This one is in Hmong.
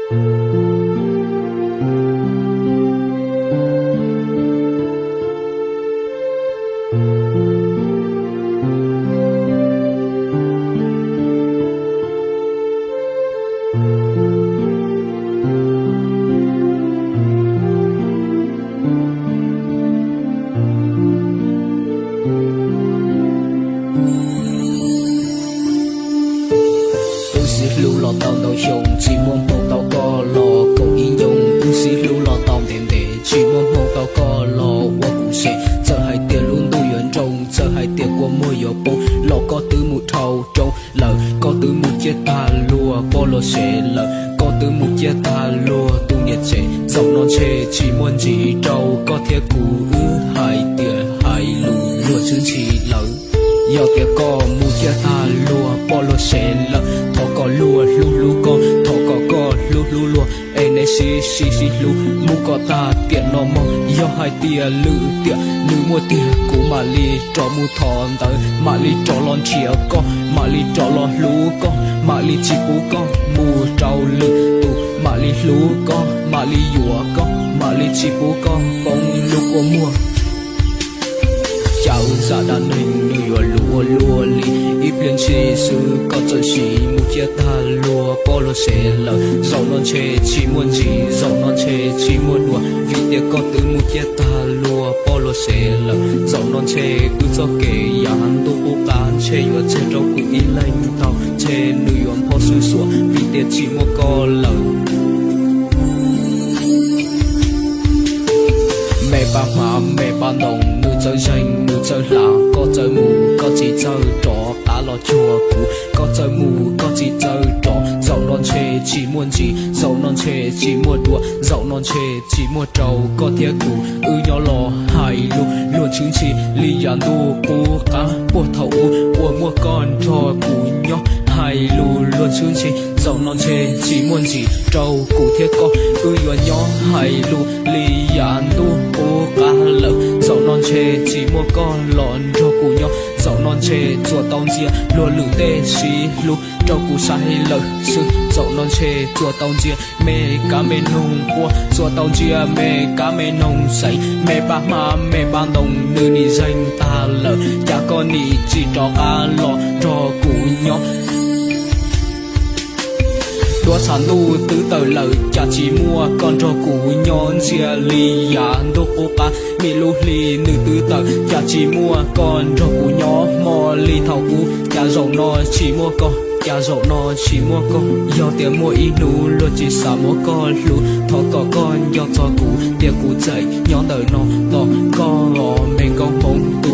Wb sib hlub los tau ntau xyoo, tsis muaj hmoo tau koj los koom ib ncoo. Wb sib hlub los tau ntev ntev, tsis muaj hmoo tau koj los ua kuv sev. Txawm hais tias lub ntuj yuav nroo, txawm hais tias kua muag yuav poob, los koj twb mus dhau rau lawm, koj twb mus ciaj tag luag poj luag sev lawm, koj twb mus ciaj tag luag tus niam tsev. Zaum no ntshe tsis muaj ntsis rau koj thiab kuv, wb hais tias hais lus luag tshwj nthi lawm. Yog tias koj mus ciaj tag luag poj luag sev lawm, thov kom luag hlub hlub koj, thov kom koj hlub hlub luag, es nej sib sib sib hlub mus kom tag tiam no mog. Yog hais tias lwm tiam nws muaj tiag, kuv mam li rov mus thov ntawv, mam li rov los nrhiav koj, mam li rov los hlub koj, mam li tsis pub koj mus rau lwm tus, mam li hlub koj, mam li yuav koj, mam li tsis pub koj poob lub kua muag. Cas zaj dab neeg nws yuav luaj luaj li, ib pliag ntshis xwb koj txawm sim mus ciaj tag luag poj luag sev lawm. Zaum no ntshe tsis muaj ntsis, zaum no ntshe tsis muaj dua, vim tias koj twb mus ciaj tag luag poj luag sev lawm. Zaum no ntshe wb txoj kev yav ntuj qub qab ntshe yuav tseg rau kuv ib leeg tau, ntshe nws yuav npho xwb xuav, vim tias tsis muaj koj lawm. Me pab hmab me pab ntoo, nws txawj zeeg nws txawj hla, koj txawj mus koj tsis txawj rov qab los cuag kuv, koj txawj mus koj tsis txawj rov. Zaum no ntshe tsis muaj ntsis, zaum no ntshe tsis muaj dua, zaum no ntshe tsis muaj rau koj thiab kuv, wb nyob los hais lus luag tshwj nthi li yav ntuj qub qab puag thaum ub uas muaj koj nrog kuv nyob. Hais lus luag tshwj nthi, zaum no ntshe tsis muaj ntsis rau kuv thiab koj, wb yuav nyob hais lus li yav ntuj qub qab lawm. Zaum no ntshe tsis muaj koj los nrog kuv nyob, zaum no ntshe tsuas tau ntxias luag lwm tej sib hlub rau kuv saib lawm xwb. Zaum no ntshe tsuas tau ntxias me kab me noog quaj, tsuas tau ntsia me kab me noog xeev. Me pab hmab me pab ntoo, nws nim zeeg tag lawm, cas koj nim tsis rov qab los nrog kuv nyob. Duab tshav ntuj twb tawm lawm, cas tsis muaj koj nrog kuv nyob, ntxias li yav ntuj qub qab. Mim lub hli nws twb tawm, cas tsis muaj koj nrog kuv nyob, hmo li thaum ub. Cas zaum no tsis muaj koj, cas zaum no tsis muaj koj. Yog tias muaj ib hnub luag tsis xav muab koj hlub, thov kom koj nco txog kuv, tias kuv tseem nyob ntawm no tos koj os me nkauj Hmoob.